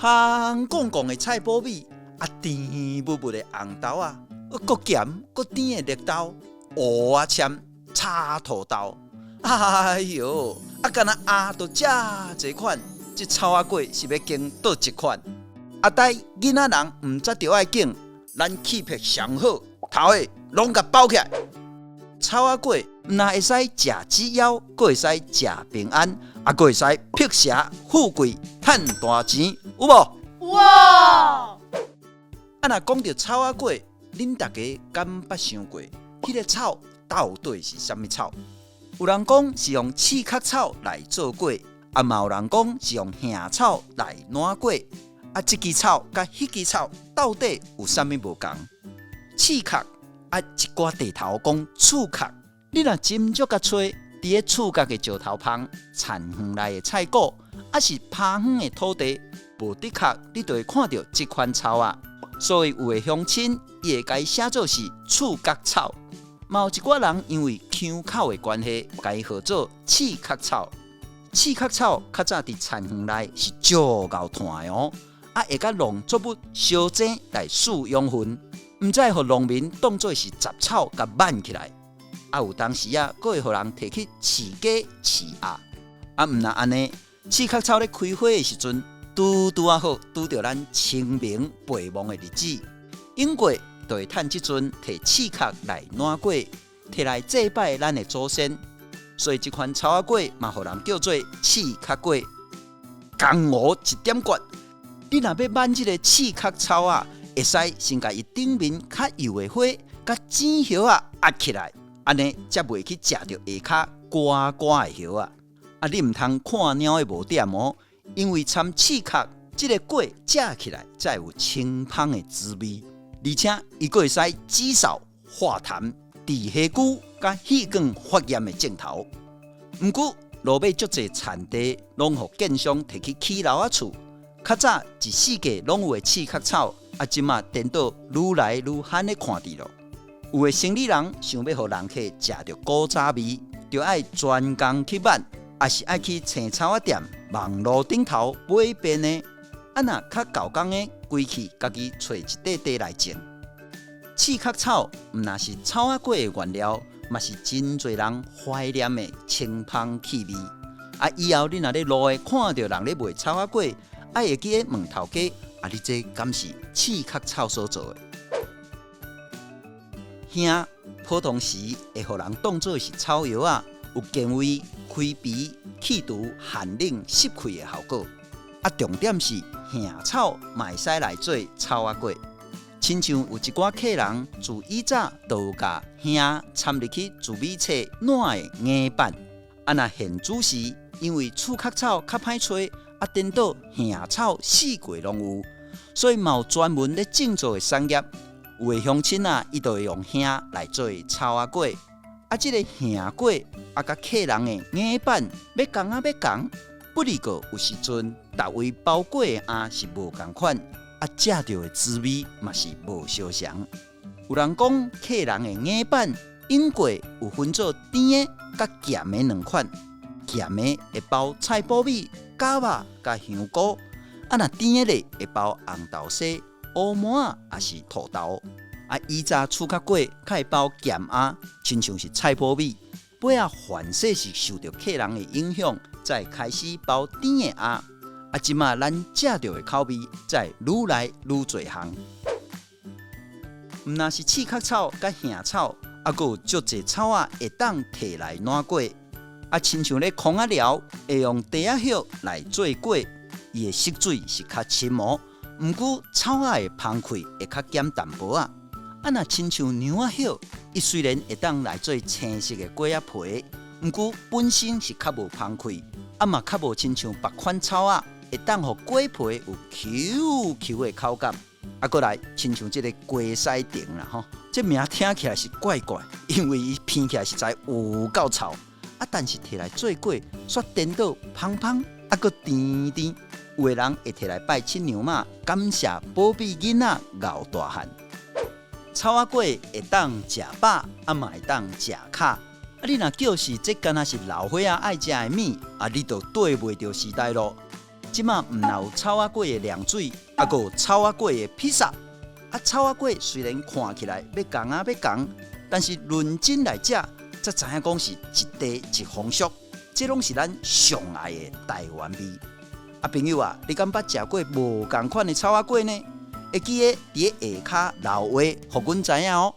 香摃摃的菜脯米，啊甜蜜蜜的紅豆仔，閣鹹閣甜的綠豆，芋仔籤、炒土豆，哎喲，啊敢若鴨都遮濟款，這草仔粿是欲經佗一款？啊，但囡仔人毋才著愛揀，咱氣魄上好，頭的攏共包起來。草仔粿毋若會使食止枵，閣會使食平安，啊，閣會使辟邪、富貴、趁大錢，有無？有哦。啊，若講著草仔粿，恁大家敢捌想過，彼個草到底是啥物草？有人講是用刺殼草來做粿，啊，嘛有人講是用杏草來湠粿。啊，這支草佮彼支草到底有啥物無仝？刺殼啊，一寡地頭講刺殼，你若斟酌共揣，佇咧厝角的石頭縫、田園內的菜果，抑是坡園的土地，無的確你就會看著這款草仔。所以有的鄉親伊會共伊寫做是刺角草，嘛有一寡人因為腔口的關係，共伊號做刺殼草。刺殼草較早佇田園內是足𠢕炭的哦，啊會佮農作物相爭來輸養分，毋才會予農民當做是雜草共挽起來。啊有當時啊，閣會予人提去飼雞飼鴨。啊毋若按呢，刺殼草咧開花的時陣，拄拄仔好拄著咱清明白歕的日子，永過就會趁這陣提刺殼來湠粿，提來祭拜咱的祖先。所以這款草仔粿嘛，予人叫做刺殼粿。江湖一點訣，你若欲挽這个刺殼草仔，會使先共伊頂面較幼的花佮剪葉仔壓起來，按呢才袂去食著下跤乾乾的葉仔。啊，你毋通看貓的無點哦，因為摻刺殼這个粿食起來才會有清芳的滋味，而且伊閣會使止嗽、化痰、治下疽、佮氣管發炎的症頭。毋過落尾足濟田地攏予建商提去起樓仔厝，較早一四季攏有的刺殼草，啊，這馬顛倒愈來愈罕咧看著囉。有的生理人想欲予人客食著古早味，就愛專工去挽，抑是愛去青草仔店網路頂頭買便的。啊，若較厚工的，規氣家己揣一塊地來種。刺殼草毋若是草仔粿的原料，嘛是真濟人懷念的清芳氣味。啊，以後你若咧路的看著人咧賣草仔粿，啊會記得問頭家，啊，你這敢是刺殼草所做的？杏普通時會予人當做是草藥仔，有健胃、開鼻、去除寒冷濕氣的效果。啊，重點是杏草嘛會使來做草仔粿。親像有一寡客人自以早就有共杏摻入去糯米冊湠的硬板。啊，若現主時，因為刺殼草較歹揣，啊，顛倒杏草四季攏有，所以嘛有專門咧種植的產業。有的鄉親啊，伊就會用杏來做草仔粿。啊，這个杏粿啊，佮客人的硬板欲仝啊欲仝，不過有時陣，逐位包粿的餡是無仝款，啊，食著的滋味嘛是無相仝。有人講，客人的硬板永粿有分做甜的佮鹹的兩款，鹹的會包菜脯米、蛤肉佮香菇，啊，若甜的咧會包紅豆沙、烏麻仔抑是土豆。啊，以早刺殼粿較會包鹹餡，親像是菜脯米。尾仔凡勢是受著客人的影響，才會開始包甜的餡。啊，這馬咱食著的口味才會愈來愈濟項。毋若是刺殼草佮杏草，啊，閣有足濟草仔會當提來湠粿。啊，親像咧空仔寮會用茶仔葉來做粿，伊的色水是較深哦。毋過草仔的芳氣會較減淡薄仔。啊，若親像娘仔葉，伊雖然會當來做青色的粿仔皮，毋過本身是較無芳氣，啊嘛較無親像別款草仔會當予粿皮有 Q Q 的口感。啊，閣來親像這个雞屎藤啦吼，這名聽起來是怪怪，因為伊聞起來實在有夠臭。啊，但是提來做粿，煞顛倒芳芳，啊，閣甜甜。有的人會提來拜七娘媽，感謝保庇囡仔𠢕大漢。草仔粿會當食飽，啊嘛會當食較。啊，你若叫是這敢若是老歲仔愛食的物，啊，你就對袂著時代囉。這馬毋但有草仔粿的涼水，猶閣有草仔粿的披薩。啊，草仔粿雖然看起來欲仝仔欲仝，但是論真來食，才知影講是一地一風俗。這攏是咱上愛的台灣味。啊，朋友啊，你敢捌食過無仝款的草仔粿呢？會記得佇下跤留話，予阮知影哦。